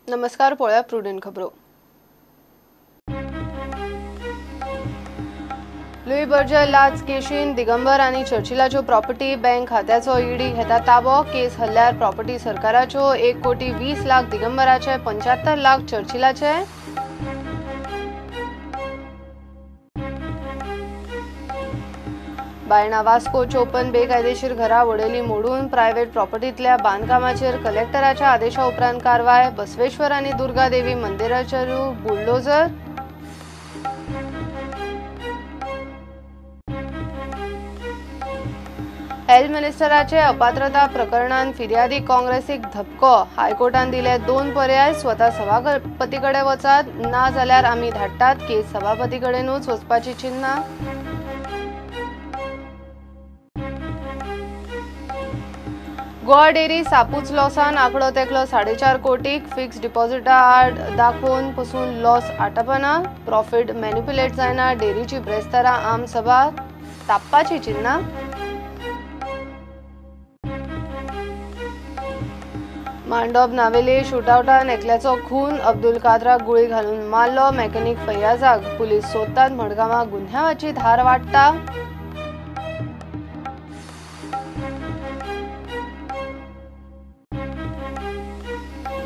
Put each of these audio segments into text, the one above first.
नमस्कार, पळया प्रुडंट खबरो. लुई बर्जर लाच केशीन दिगंबर आनी चर्चिलाच्यो प्रॉपर्टी बँक खात्याचो ईडी घेता ताबो. केस हल्ल्यार प्रॉपर्टी सरकाराच्यो 1,20,00,000 दिगंबराचे, 75 लाख चर्चिलाचे. बायणा वास्को 54 बेकायदेशीर घरा वडयली मोडून प्रायव्हेट प्रॉपर्टीतल्या बांदकामाचेर कलेक्टराच्या आदेशा उपरांत कारवाय. बसवेश्वर आनी दुर्गा देवी मंदिराचेर बुलडोझर. हेल्थ मिनिस्टराचे अपात्रता प्रकरणान फिर्यादी काँग्रेसीक धपको. हायकोर्टान दिले 2 पर्याय, स्वता सभापती कडेन वचात, ना जाल्यार आमी धाडटात. केस सभापती कडेनूच वचपाची चिन्हां. गोवा डेअरी सापूच लॉसान आंकडो तेकलो 4.5 कोटीक. फिक्स डिपॉझिटा आड दाखोवन पसून लॉस आटपना, प्रॉफिट मॅन्युप्युलेट जायना. डेअरीची ब्रेस्तारा आमसभा तापपाची चिन्हां. मांडोब नावेली शुटआवटान एकल्याचो खून, अब्दुल कादराक गुळी घालून मारलो. मेकॅनिक फैयाजाक पुलीस सोदतात. मडगांवां गुन्यांवाची धार वाडटा.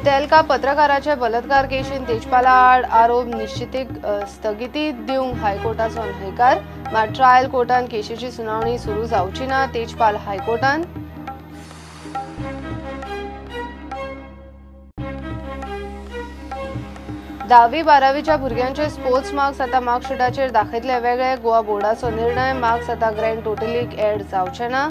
तेलका पत्रकाराचे बलात्कार केशीन तेजपाला आड आरोप निश्चितीक स्थगिती दिवंक हायकोर्टाचो न्हयकार. मात ट्रायल कोर्टान केशीची सुनावणी सुरू जावची ना. तेजपाल हायकोर्टान. धावी बारावीच्या भुरग्यांचे स्पोर्ट्स मार्क्स आतां मार्कशीटाचेर दाखयतले वेगळे. गोवा बोर्डाचो निर्णय, मार्क्स आतां ग्रँड टोटलीक एड जावचे ना.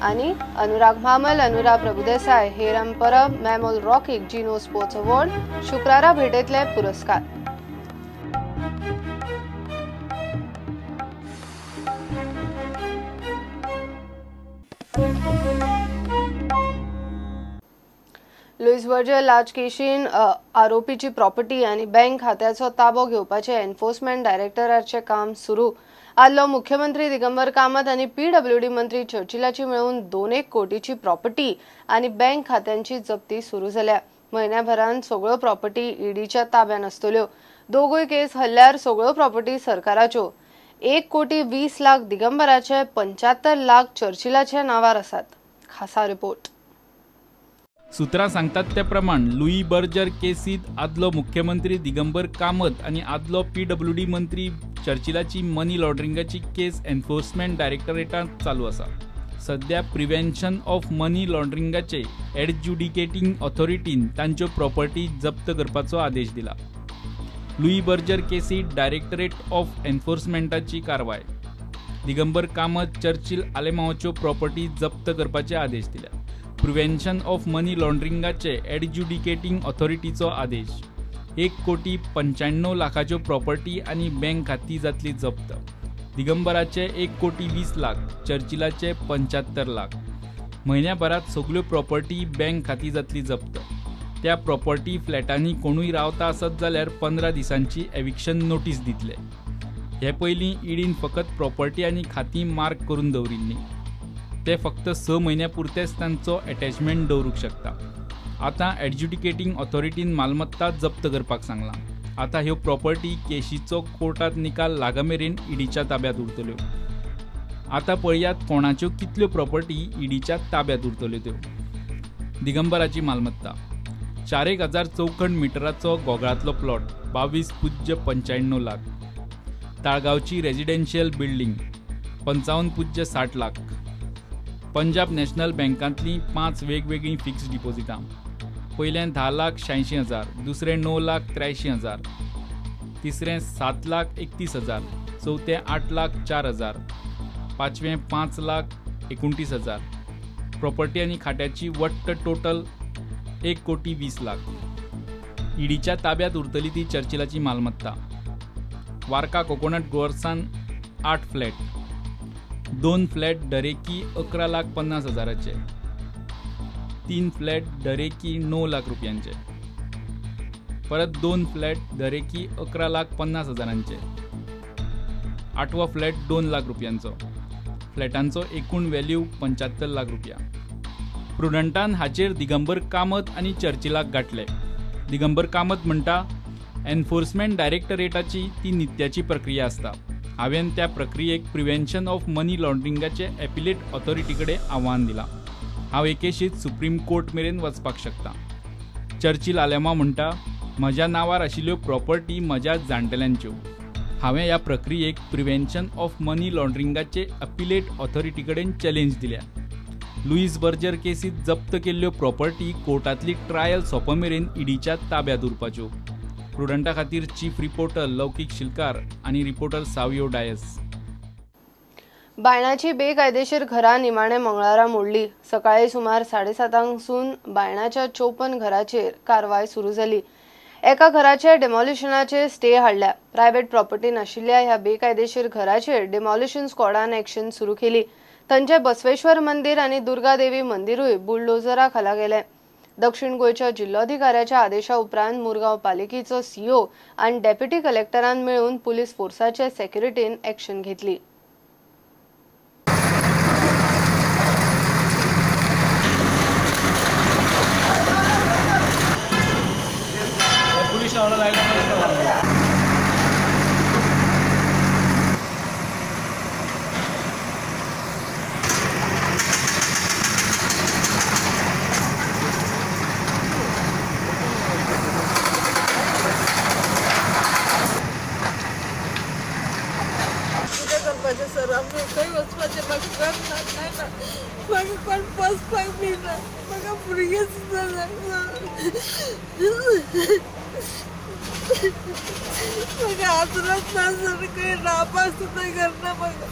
आनी अनुराग म्हामल, अनुरा प्रभुदेसाय, हेरम परब, मॅमोल रॉकीक जिनो स्पोर्ट्स अवॉर्ड शुक्रारा भेटयतले पुरस्कार. लुईस बर्जर लाच केशीन आरोपीची प्रॉपर्टी आनी बँक खात्याचो ताबो घेवपाचें एन्फोर्समेंट डायरेक्टराचें काम सुरू. आदलो मुख्यमंत्री दिगंबर कामत आनी पीडब्ल्यूडी मंत्री चर्चिलाची मेळून 2 कोटीची प्रॉपर्टी आनी बँक खात्यांची जप्ती सुरू जाल्या. म्हयन्याभरान सगळ्यो प्रॉपर्टी ईडीच्या ताब्यान आसतल्यो. दोगूय केस हल्ल्यार सगळ्यो प्रॉपर्टी सरकाराच्यो. 1,20,00,000 दिगंबराचे, 75 लाख चर्चिलाचे नांवार आसात. खासा रिपोर्ट. सूत्रां सांगतात ते प्रमाण लुई बर्जर केसीत आदलो मुख्यमंत्री दिगंबर कामत आनी आदलो पीडब्ल्यूडी मंत्री चर्चिलाची मनी लॉन्ड्रिंगाची केस एन्फोर्समेंट डायरेक्टरेटांत चालू आसा. सध्या प्रिव्हेन्शन ऑफ मनी लॉन्ड्रिंगाचे एडज्युडिकेटिंग ऑथॉरिटीन तांच्यो प्रॉपर्टी जप्त करपाचो आदेश दिला. लुई बर्जर केसीत डायरेक्टरेट ऑफ एन्फोर्समेंटाची कारवाय. दिगंबर कामत, चर्चिल आलेमांवच्यो प्रॉपर्टी जप्त करपाचे आदेश दिल्या. प्रिव्हेन्शन ऑफ मनी लॉन्ड्रिंगाचे एडज्युडिकेटिंग ऑथॉरिटीचो आदेश. 1,95,00,000 प्रॉपर्टी आनी बँक खाती जातली जप्त. दिगंबराचे 1,20,00,000, चर्चिलाचे 75 लाख. म्हयन्याभरात सगल्यो प्रॉपर्टी बँक खाती जातली जप्त. त्या प्रॉपर्टी फ्लॅटांनी कोणूय रावता आसत जाल्यार 15 दिसांची एविक्शन नोटीस दितले. हे पयलीं ईडीन फकत प्रॉपर्टी आनी खाती मार्क करून दवरिल्लीं. ते फक्त 6 म्हयन्या पुरतेच तांचो एटॅचमेंट दवरूंक शकता. आतां एडज्युडिकेटिंग ऑथॉरिटीन मालमत्ता जप्त करपाक सांगलां. आतां ह्यो प्रॉपर्टी केशीचो कोर्टांत निकाल लागमेरेन ईडीच्या ताब्यांत उरतल्यो. आतां पळयात कोणाच्यो कितल्यो प्रॉपर्टी ईडीच्या ताब्यांत उरतल्यो त्यो. दिगंबराची मालमत्ता 4,000 चौखण मिटराचो गोगळांतलो प्लॉट 22.95 लाख. ताळगांवची residential building 55.60 lakh. Punjab national बँकांतलीं 5 वेगवेगळीं फिक्स डिपॉझिटां. पयलें 10,86,000, दुसरें 9,83,000, तिसरें 7,31,000, चवथें 8,04,000, पांचवें 5,29,000. प्रॉपर्टी आनी खात्याची वट्ट टोटल 1,20,00,000. ईडीच्या ताब्यांत उरतली ती चर्चिलाची मालमत्ता. वार्का कोकोनट ग्रोवर्सान 8 फ्लॅट, 2 फ्लॅट दरेकी 11,50,000, 3 फ्लॅट दरेकी 9 लाख रुपयांचे, परत 2 फ्लॅट दरेकी 11,50,000, आठवो फ्लॅट 2 लाख रुपयांचो. फ्लॅटांचो एकूण व्हॅल्यू 75 लाख रुपया. प्रुडंटान हाचेर दिगंबर कामत आनी चर्चिलाक गांठले. दिगंबर कामत म्हणटा, एन्फोर्समेंट डायरेक्टरेटाची ती नित्याची प्रक्रिया आसता. हांवें त्या प्रक्रियेक प्रिव्हेन्शन ऑफ मनी लॉन्ड्रिंगाचे एपिलेट ऑथॉरिटी कडेन आव्हान दिलां. हांव एकेशीत सुप्रीम कोर्ट मेरेन वचपाक शकता. चर्चिल आलेमांव म्हणटा, म्हज्या नांवार आशिल्ल्यो प्रॉपर्टी म्हज्या जाणटेल्यांच्यो. हांवें ह्या प्रक्रियेक प्रिव्हेन्शन ऑफ मनी लॉन्ड्रिंगाचे अपिलेट ऑथॉरिटी कडेन चॅलेंज दिल्या. लुईस बर्जर केसीत जप्त केल्ल्यो प्रॉपर्टी कोर्टांतली ट्रायल सोंपा मेरेन ईडीच्या ताब्यांत उरपाच्यो. प्रुडंटा खातीर चीफ रिपोर्टर लौकीक शिलकार आनी रिपोर्टर सावियो डायस. बायणाची बेकायदेशीर घरां निमाणे मंगळारा मोडली. सकाळी सुमार 7:30 बायणाच्या 54 घराचेर कारवाय सुरू जाली. एका घराचे डेमॉलिशनाचेर स्टे हाडल्या. प्रायव्हेट प्रॉपर्टी नाशिल्ल्या ह्या बेकायदेशीर घराचेर डेमॉलिशन स्क्वॉडान एक्शन सुरू केली. थंयचे बसवेश्वर मंदिर आनी दुर्गा देवी मंदिरूय बुलडोझरा खाला गेले. दक्षिण गोंयच्या जिल्लोधिकाऱ्याच्या आदेशा उपरांत मुरगांव पालिकेचो सीओ आनी डेप्युटी कलेक्टरान मेळून पुलीस फोर्साचे सेक्युरिटीन एक्शन घेतली. सर आमकां खंय वचपाचें, म्हाका घर ना, कांय ना, म्हाका कोण पोसपाक बी ना, म्हाका भुरगें सुद्दां ना. म्हाका आसरोच ना सर, खंय रावपाक सुद्दां घर ना म्हाका.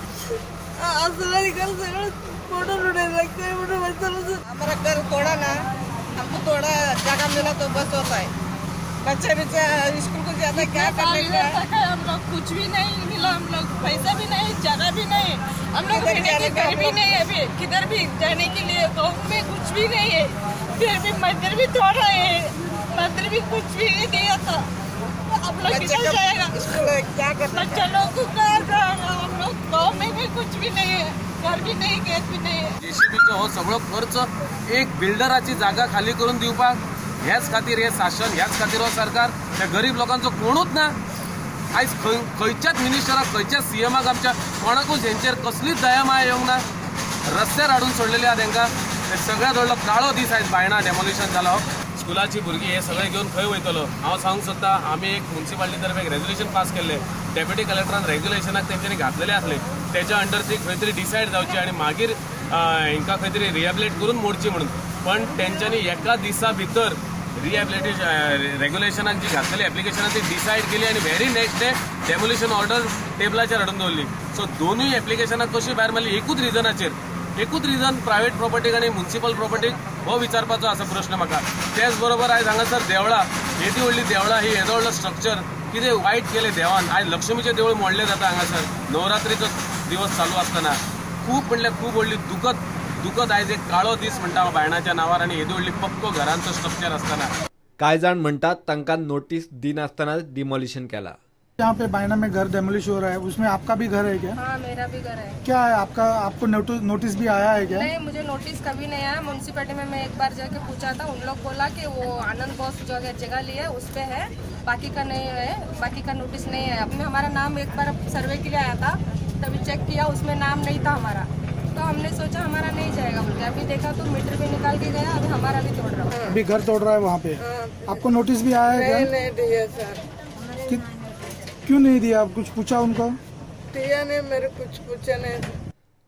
आसरा घर सगळें मोडून उडयलां, खंय म्हणून वचलो सर. हमारा घर तोड़ा ना, हमको थोड़ा जगह मिला तो बस होता है. बच्चे बच्चे स्कूल को जाता क्या करने का है, हम लोग कुछ भी नहीं मिला, हम लोग पैसा भी नहीं, जगह भी नहीं, हम लोग रहने के घर भी नहीं है, अभी किधर भी जाने के लिए गाँव में कुछ भी नहीं है. फिर भी मंदिर भी तोड़ रहे हैं, मंदिर भी कुछ भी नहीं दिया था. हम लोग किधर जाएगा, क्या करना, बच्चा लोग को कहाँ जाएगा. हम लोग गाँव में भी कुछ भी नहीं है, घर भी नहीं, खेत भी नहीं है. जेसीबीचो हो सगळो खर्च एक बिल्डराची जागा खाली करून दिवपाक, ह्याच खातीर हे शासन, ह्याच खातीर हो सरकार. त्या गरीब लोकांचो कोणूच ना. आयज खंयच्याच मिनिस्टराक, खंयच्याच सीएमाक, आमच्या कोणाकूच हेंचेर कसलीच दया माया येवंक ना. रस्त्यार हाडून सोडलेले आहा तेंकां. हे सगळ्यांत व्हडलो काळो दीस आयज बायणा डेमोलिशन जालो. स्कुलाची भुरगीं हे सगळें घेवन खंय वयतलो? हांव सांगूंक सोदता, आमी एक मुन्सिपालिटी तर्फे एक रेजोल्युशन पास केल्लें. डेप्युटी कलेक्टरान रेग्युलेशनाक तेंच्यांनी घातलेलें आसलें. तेच्या अंडर ती खंय तरी डिसायड जावची आनी मागीर हेंकां खंय तरी रिहेबिलिटेट करून मोडची म्हणून. पण तेंच्यांनी एका दिसा भितर रिहेबिलिटेशन रेग्युलेशनाक जी घातलेली एप्लिकेशनां ती डिसायड केली आनी very next day demolition order टेबलाचेर हाडून दवरली. सो दोनूय एप्लिकेशनां कशी भायर मारली एकूच रिजनाचेर, एकूच रिजन प्रायवेट प्रॉपर्टीक आनी मुन्सिपल प्रॉपर्टीक हो विचारपाचो आसा प्रश्न म्हाका. तेच बरोबर आयज हांगासर देवळां, येदी व्हडली देवळां, ही येदो व्हडलो स्ट्रक्चर कितें वायट केलें देवान. आयज लक्ष्मीचें देवूळ मोडलें जाता हांगासर नवरात्रीचो दिवस चालू आसतना. खूब म्हणल्यार खूब व्हडली दुखत आयज एक काळो दीस म्हणटा हांव बायणाच्या नांवार आनी येदी व्हडली पक्को घरांचो स्ट्रक्चर आसतना. कांय जाण म्हणटात तांकां नोटीस दिनासतना डिमॉलिशन केला. यहाँ पे बायना में घर डेमोलिश हो रहा है, उसमें आपका भी घर है क्या? हाँ, मेरा भी घर है. क्या है आपका, आपको नोटिस भी आया है क्या? नहीं, मुझे नोटिस कभी नहीं आया. म्यूनसिपैलिटी में मैं एक बार जाके पूछा था, उन लोग बोला कि वो आनंद बॉस जो जगह लिया है उस पे है, बाकी का नहीं है, बाकी का नोटिस नहीं है. अब हमारा नाम एक बार सर्वे के लिए आया था, तभी चेक किया, उसमें नाम नहीं था हमारा, तो हमने सोचा हमारा नहीं जाएगा बोल के. अभी देखा तो मीटर भी निकाल के गया, अभी हमारा भी तोड़ रहा है. अभी घर तोड़ रहा है वहाँ पे. आपको नोटिस भी आया है क्या? नहीं दिया सर. क्यों नहीं दिया? आप कुछ पूछा उनको? दिया नहीं, मेरे कुछ पूछा नहीं.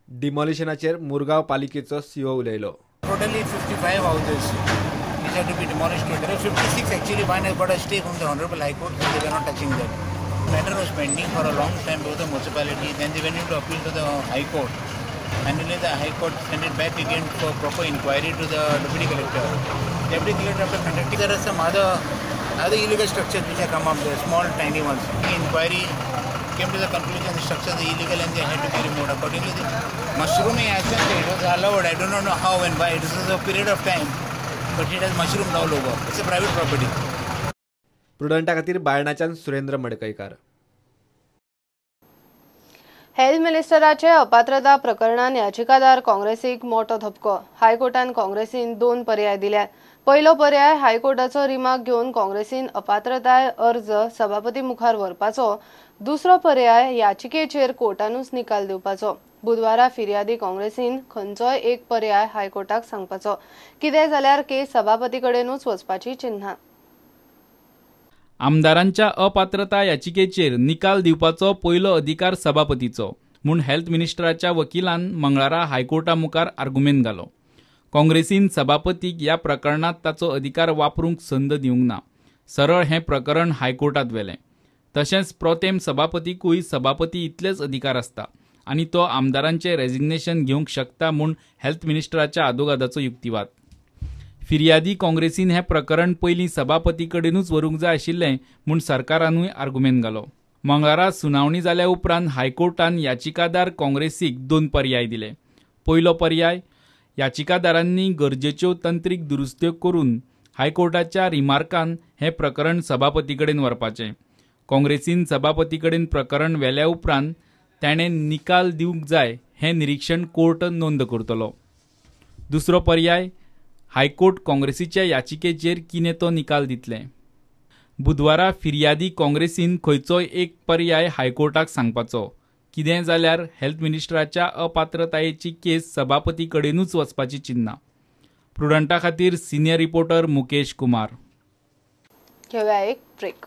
डिमॉलिशनाचेर मुरगांव पालिकेचो सीओ उलयलो. Totally 55 houses which have to be demolished. There are 56 actually. One has got a stay from the Honorable High Court, so they were not touching that. Matter was pending for a long time with the municipality. Then they went into appeal to the High Court. Finally, the High Court sent it back again for proper inquiry to the Deputy Collector. Deputy Collector, after conducting, there are some other illegal structures which have come up there, small tiny ones. The inquiry came to the conclusion the structures are illegal and they had to be removed. Accordingly, the mushrooming action, it was allowed. I do not know how and why. It was a period of time, but it has mushroomed all over. It's a private property. प्रुडंटा खातीर बायणाच्यान Surendra Madkaikar. Health मिनिस्टराचे अपात्रता प्रकरणान याचिकादार काँग्रेसीक मोटो धपको. हायकोर्टान काँग्रेसीन 2 पर्याय दिल्यात. पयलो पर्याय हायकोर्टाचो remark घेवन काँग्रेसीन अपात्रताय अर्ज सभापती मुखार व्हरपाचो. दुसरो पर्याय याचिकेचेर कोर्टानूच निकाल दिवपाचो. बुधवारा फिर्यादी काँग्रेसीन खंयचोय एक पर्याय हायकोर्टाक सांगपाचो. कितें जाल्यार केस सभापती कडेनूच वचपाची चिन्हां. आमदारांच्या अपात्रता याचिकेचेर निकाल दिवपाचो पयलो अधिकार सभापतीचो म्हूण हेल्थ मिनिस्टराच्या वकिलान मंगळारा हायकोर्टा मुखार आर्गुमेंत घालो. काँग्रेसीन सभापतीक ह्या प्रकरणांत ताचो अधिकार वापरूंक संद दिवंक ना. सरळ हें प्रकरण हायकोर्टांत व्हेलें. तशेंच प्रोतेम सभापतीकूय सभापती इतलेच अधिकार आसता आनी तो आमदारांचें रेजिग्नेशन घेवंक शकता म्हूण हेल्थ मिनिस्टराच्या आदोगादाचो युक्तिवाद. फिर्यादी काँग्रेसीन हें प्रकरण पयलीं सभापती कडेनूच व्हरूंक जाय आशिल्लें म्हूण सरकारानूय आर्गुमेंत घालो. मंगळारा सुनावणी जाल्या उपरांत हायकोर्टान याचिकादार काँग्रेसीक 2 पर्याय दिले. पयलो पर्याय, याचिकादारांनी गरजेच्यो तंत्रीक दुरुस्त्यो करून हायकोर्टाच्या रिमार्कान हें प्रकरण सभापती कडेन व्हरपाचें. काँग्रेसीन सभापती कडेन प्रकरण व्हेल्या उपरांत ताणें निकाल दिवंक जाय हें निरीक्षण कोर्ट नोंद करतलो. दुसरो पर्याय, हायकोर्ट काँग्रेसीच्या याचिकेचेर कितें तो निकाल दितले. बुधवारा फिर्यादी काँग्रेसीन खंयचोय एक पर्याय हायकोर्टाक सांगपाचो. कितें जाल्यार हेल्थ मिनिस्टराच्या अपात्रतायेची केस सभापती कडेनूच वचपाची चिन्हां. प्रुडंटा खातीर सिनियर रिपोर्टर मुकेश कुमार. घेवया एक ब्रेक.